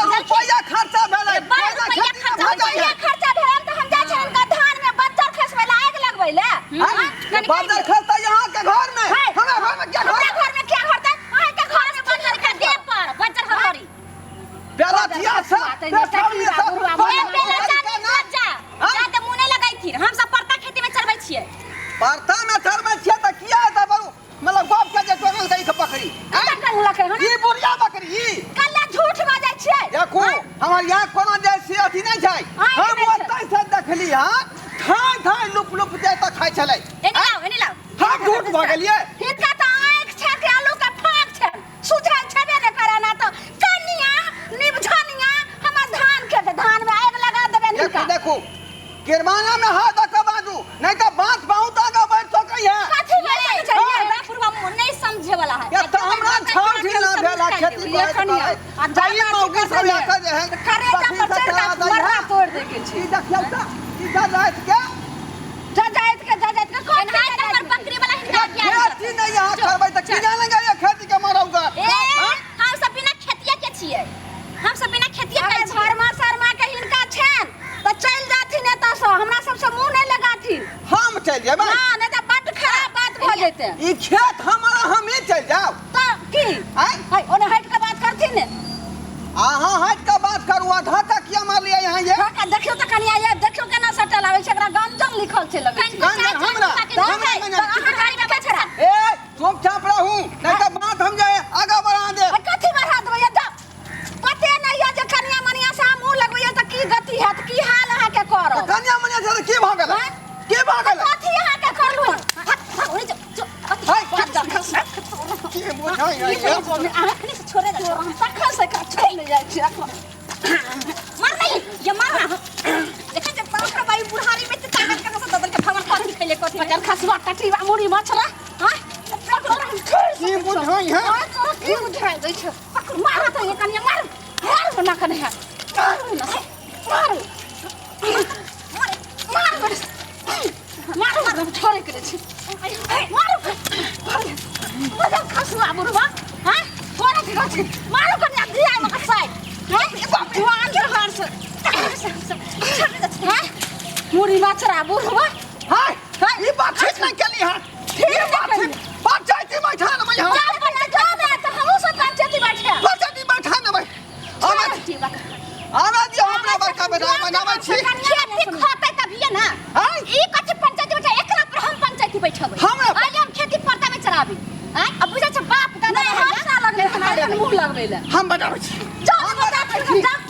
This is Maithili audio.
तऽ रुपैआ खर्चा भेलै। बड़ ओहिना रुपैआ खेती खर्चा भऽ रुपैआ जाइए। खर्चा भेल तऽ हम जाइ छियनि हुनका धान में बज्जर खसबै लए, आगि लगबै लए। आँय? कनि बज्जर खसतै अहाँके घर में। है। हमरा घर में क्या घर? हमरा घर में क्या घरतै? अहाँके घर में बज्जर के देह पर बज्जर हमारी। बेला थिया से पेठौनी से ए बेला जा बज्जर जा हाँ? जा तऽ मुँह नहि लगैथिन। हम सब परता खेती में चरबै छियै। परता में चरबै छियै तऽ किया एतऽ बरू मतलब गप के जे टोकल गई के बकरी? कतऽ कहलकै हन? ई बुढ़िया बकरी ई। कल्ला झूठ बाजै छियै। देखू, हमर यहाँ कोनो जे से अथी नहि छै। हाँ, हम नहि छै। ओतहि से देखली हँ, थाय थाय लुप लुप दे तऽ खाइ छलै। एने लाउ, एने लाउ। हम झूठ भऽ गेलियै? हिनका तऽ आँखि छै कि आलू के फाँक छै, सुझल छेबे नहि करे ना तऽ कनिया निबझनिया हमर धान खेत धान में आगि लगा देबनि देखू हिनका। देखू, किरमाना में हाथ दऽ कऽ बाजू, नहीं तऽ बाँस बहुत आगाँ बढ़ि सकै है। कथी बाजै छै ये? पूर्वा मुँह नहीं समझे वाला है। ये तऽ हमरा छाव ढीला भेल है खेती ये करैत कनिया, करैत। आ जाई जादा मौगी सब लऽ कऽ जे है करेजा बकरी पर सब चढ़ि चरा कऽ दै मरना है। तोड़ि दै के छै। ई देखियौ तऽ ई जा राति के जा जाइत के, जा जाइत के कोन एनाहि तऽ हमर बकरी वाला हिनका किया खेती नहीं यहाँ करबै तऽ की जानेगा ये खेती के मरौगा। ए, हम सब बिना खेतिया के छियै, हम सब बिना खेतिया के अगर छियै। धर्मा शर्मा के हिनका छनि तऽ चलि जाथिन एतऽसँ, हमरा सबसँ मुँह नहि लगाथिन। हम चलि जेबै? हँ, नहि तऽ बड्ड खराब बात भऽ जेतै। ई खेत हमारा, हम ही चलि जाउ? तऽ की? आँय? है, ओने हटि कऽ बात करथिन ने। अहाँ हटि कऽ बात करू। आ धक्का किया मारलियै यहाँ ये? धक्का देखियौ तऽ कनिया ये, देखियौ केना सटल आबै छै, एकरा गंजन लिखल छै लगै छै। गंजन हमरा तऽ हमरा तऽ गंजन। अहाँ गाड़ी में के छड़ा? ए, चुपचाप रहू, नहीं तऽ बात हम जे आगाँ बढ़ा देब। आ कथी बढ़ा देबै ये? जाउ, पते नहि यऽ जे कनिया मनिया से अहाँ मुँह लगबैया तऽ की गति हैत, की हाल अहाँके करब। कन्या मनिया से तऽ की भऽ गेलै? आँय? की भऽ गेलै? कथी अहाँके करलहुँ? है, की बुझाइ है ये? अखनी से छोड़े नहि, हम तखन से एकरा छोड़ि नहि जाइ छी अखन। मार नहीं ये, मार ना। देखै छै बाप रे बाई, बुढ़ारी में ताकत कहाँ से ददल के भगवान? कथी खैले, कथी पकड़ खसुआ कटीवा मुड़ी मछरा। हाँ, पकड़, हम छोड़ि की बुझाइ है? हाँ, तोरा की बुझाइ दै छौ? पकड़, मार तऽ ये कनिया, मार मार ना कनिया, मारू ना, मारू मार मार मारू, हम छोड़े के छी, मारू मारू खसुआ बुढ़वा। हाँ, तोरा की कहै छी? मारू कनिया, दिया में कसाई। हाँ, जुआन के हार से हाँ मुड़ी मछरा बुढ़वा। हाय, ई बात ठीक नहीं केली हँ। ई बात ठीक पंचायती बैठा लेबै हम। जाउ बच्चा, जाउ ने तऽ हमहूँ सब पंचायती बैठे। पंचायती बैठा लेबै। आबै आबै दियौ, अपना बड़का बेटा बनाबै छी। खेती खोतै तभिए ना। आँय? ई कथी पंचायती बैठे? एकरा पर हम पंचायती बैठबै? हमरा पर? आइ हम खेती परता में चलाबी। आँय, अब बुझै छै बाप दादा नहि, रहै हम ना? लगलै हन मुँह लगबै लए। हम बनाबै छी। जाउ, हम बनाबै छी। जाउ।